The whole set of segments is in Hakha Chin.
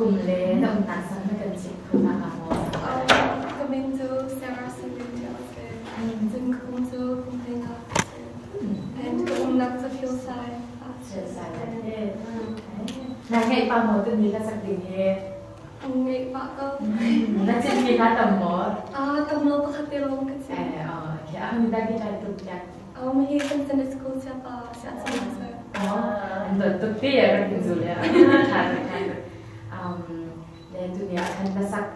kum le na umnak sang na kan chim kho hna hnga maw? Ka min cu Sarah Singh a si. Cun ka kum cu kum 15 a si. And ka umnak cu Hillside ah a si. Hillside. Na ngeih pa maw tuni hla sak ding hi? Ngeih pah ko. Na cimmi hla tam maw? Ah, tam lo pakhat te lawng ka cim. Eh, oh, okay. Ah, min dah guitar tuk tiah? Um, hi kan Sunday school siapa sia sir. Oh, an dawt tuk ti ya kan zul ya. Tha tuk, tha tuk. Le tuni ah khan na sak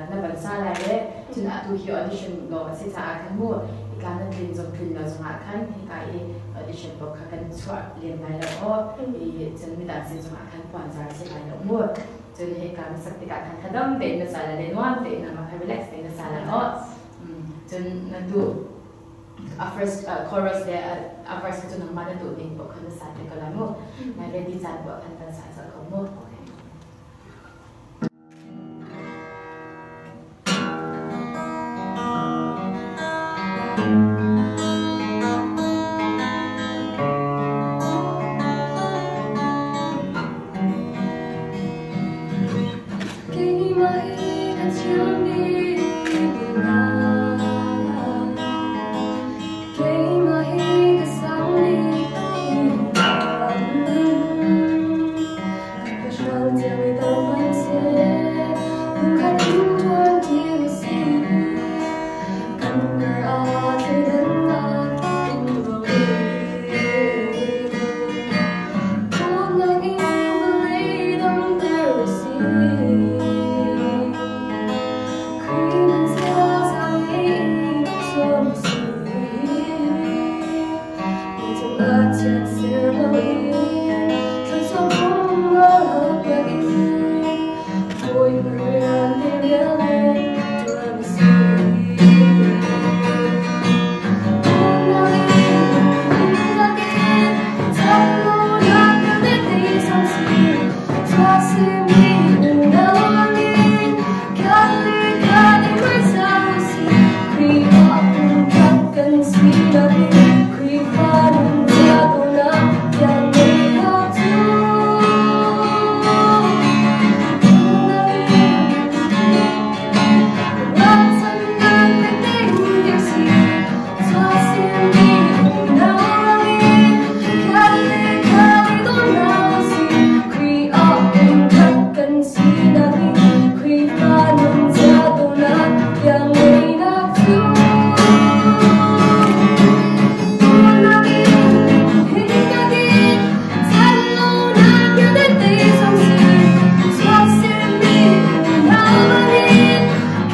na ban sa lai le cun atu hi audition lawng a si caah khan mu hika na tlin zong tlin lo zongah khan hika i audition bok kha kan chuah lem lai lo aw i cun midang sin zongah khan puanzar si lai lo mu. Cun hika na sak tikah khan thadam tein na sa la le nuam tein na mah kha relax tein na sa la aw. Cun na duh a first chorus le a verse cu nangmah na duh ning paoh kha na sa te ko lai mu. Na ready caan paoh khan kan sa colh ko mu. Keimah hi ka thiammi na Keimah hi ka sangmi na Ka hrang cio i dang hmanhseh Hmunkhat in ṭuan ṭi usih Kan kar ah thleidannak um loin Dawtnak in vawlei damter usih Khrih nan ziaza ngei zuam usih Mi cungah chiatser loin thluachuah pum pek in Bawipa rian diriam in ṭuan usih. Dawtnak in nunnak in ṭhatlonak vialte sawm sih Tuah simi unau in khat le khat i hmaisa usih. Khrih ah pumkhat kan sinak in Khrihfa nunzia dawhnak tiang ngei hna cu. Nunnak in ruahchannak fek tein dir sih. Tuah simi unau in khat le khat i daw hna usih. Khrih ah pumkhat kan sinak in Khrihfa nunzia dawhnak tiang ngeinak cu. Dawtnak in hinnak in ṭhatlonak vialte sawm sih. Tuah simi unau in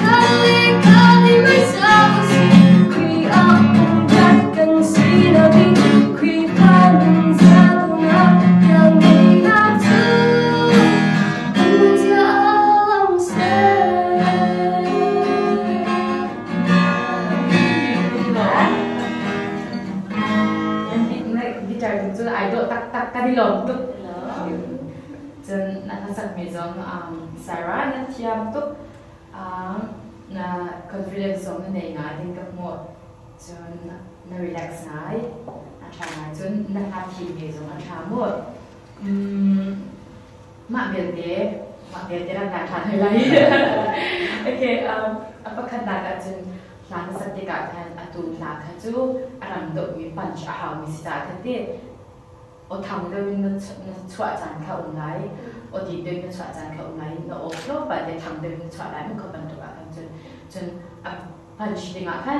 khat le khat i hmaisa usih. Khrih ah pumkhat kan sinak in Khrihfa nunzia dawhnak tiang ngeinak cu. Kan nunzia lang seh. Guitar tuk cun ai dawh taktak kan i lawm tuk. Cun na hlasakmi zong Sarah na thiam tuk. Na confidence zong na nei ngai ding ka hmuh. Cun na relax ngai. A ṭha ngai. Cun na hla thimmi zong a ṭha mu. Mah belte mah belte rak ngai ṭhan hoi lai. Okay, a pakhatnak ahcun hla na sak tikah khan atu hla kha cu a rang deuhmi punch a haumi si caah khan ti aw thang deuh in na chuah caan kha um lai, aw deep deuh in na chuah caan kha um lai, na aw tlawmpal te thang deuh in na chuah lai mu kha bantuk ah khan cun cun a punch ding ah khan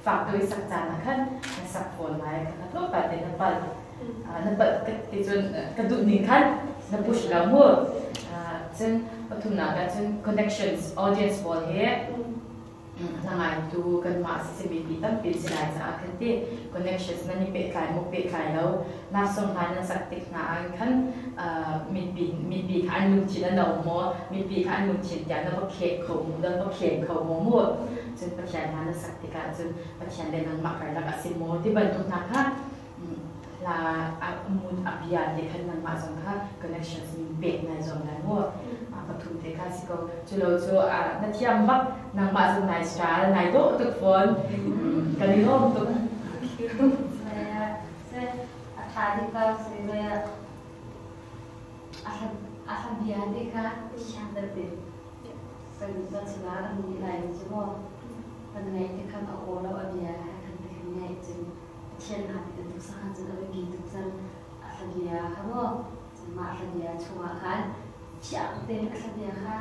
fak deuh i sak caan ah khan na sak fawn lai kha tlawmpal te na palh na palh ti cun ka duh ning khan na push lo mu. Cun pathumnak ah cun connections audience pawl he hla ngaitu kanmah sisimi ti tampi si lai caah khan ti connections nan i pehtlai maw pehtlai lo laksawng hna nan sak tik hna ah khan mipi mipi kha an lungthin a no maw mipi kha an lungthin tiah na va khek kho mu na va khen kho maw mu cun Pathian hna na sak tikah cun Pathian le nangmah karlak a si maw ti bantuk hna kha hla a mood a bia te khan nangmah zong kha connections min pek nai zuam lai mu. Pathum te kha si ko. Cu lo cu na thiam bak nangmah zong nai style nai dawh tuk fawn. Kan i lawm tuk. A tha dik ka si. A hla bia te kha thiang deuh te kan kan sila kan nih lai cu maw kan ngaih te khan a aw lo a bia he khan te khan ngaih cun Pathian hna ti bantuk sakhan cun a biapi tuk cang. A hla bia kha maw cun mah hla bia chungah khan fiang tein a hla bia kha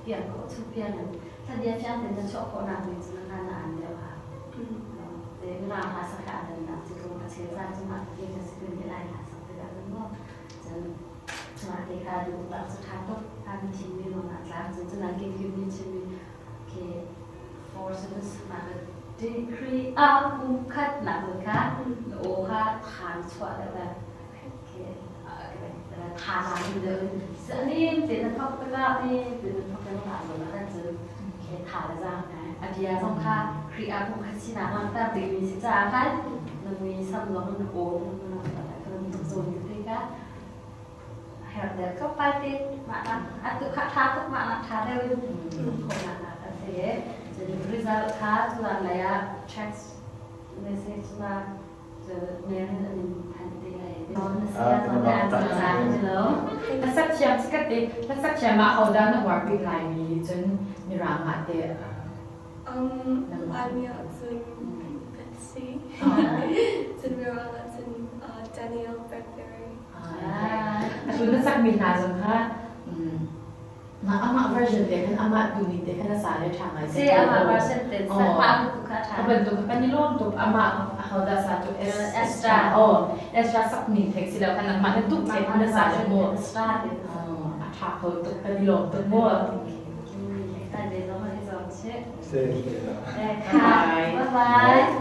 pian khawh chung pian in hla bia fiang tein na chuah khawhnak ding cun khan na an deuh ha. Te mirang hla sak he aa dannak cu tlawm a chel caan cu mah te kha si kan nih lai hla sak tikah cun maw cun mah te kha duh tak cu ṭha tuk an thimmi ruang ah tlang cun cun an kimkim nih chimmi khi four seven nak degree a kum khat nak zong kha na aw kha tha na chuah deuh le khi tha zaang in deuh in salim te na thok tikah ni te na thok tikah zong ah cun khi tha le zaang a bia zong kha Khrih ah kum khat sinak langhter dingmi si caah khan na mui sam zong na aw na tuk zawn te kha herh deuh tlawmpal te mah nak atu kha tha tuk mah nak tha deuh in khawhnak nak kan si e cun result kha culan lei ah text message na cu mail in an in thanh te lai Na sak thiam chikat te na sak thiam ah hodah na uar bik lai mi cun mirang ah te Laimi ahcun Betsy. Cun Mirang ahcun Daniel Bradbury. Atu na sakmi hna zong kha amah version te khan amah duhning te khan a sa le ṭha ngai. Si amah version te mah bantuk kha ṭha. A bantuk kan i lawm tuk amah ahodah sa tu Ezra. Oh, Ezra sak ning thek si lo khan nangmah na duh te khan na sa le mu. Ezra te. A ṭha kho tuk kan i lawm tuk mu. Bye bye.